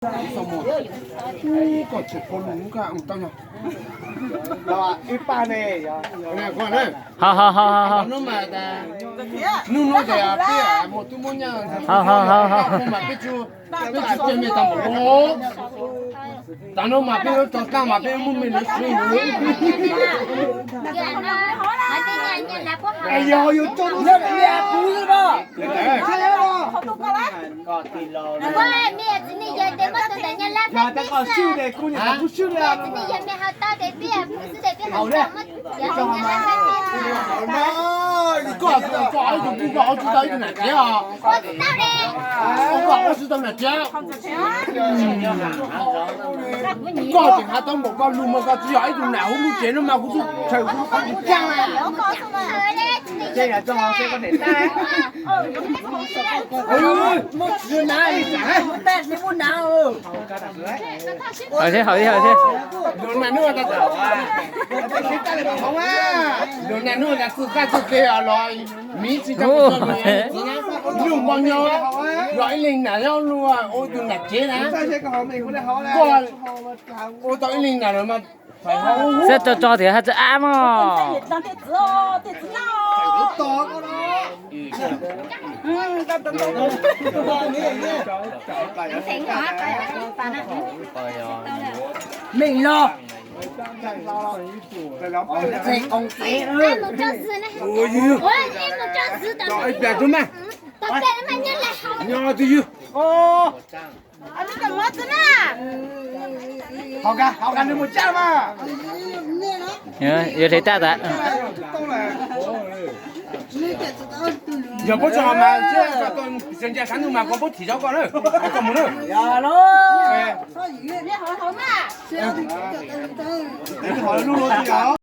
Ib pab ne, ho ho ho ho ho. Hnub no ces peb muaj tub muaj nyab, ho ho ho ho. Peb tsis, peb tsis coj me tau npaum no. Tam no mas peb lub tog tag mas peb muaj me lawv siv lawm. Es yog yus coj lub siab kuv xwb no. Yog tias koj swj ces kuv niam kuv swj li. Koj, koj ib tug koj ua tsis tau ib tug nam tsev os. Koj ua tsis tau nam tsev. Koj tseem hais tau npaum koj lus mas koj tsis yog ib tug nam hauv lub tsev no mas kuv twb tshawv kuv qhov tsis tau. Muab tsis na, muab na. Haus thiab, haus thiab, haus thiab. Lus naj nub tas, lus naj nub tas txuj qab txuj ke los miv tsis tau, lub npau nyo los ib leeg nam nyob luag ua tus nam tsev na. Koj ua tau ib leeg nam lawm mas xab tso tso tias haj txawj ab mog. Meej los. Mus tso xwb na. Ib pliag rau mas. Nyob twj ywm. Haus kawg, haus kawg nws mus tsa mas. Yuav hle tag tas. Yog puab tso mas, tseem ncaim sab ntuj mas koj puab thim zov koj na, koj mus na.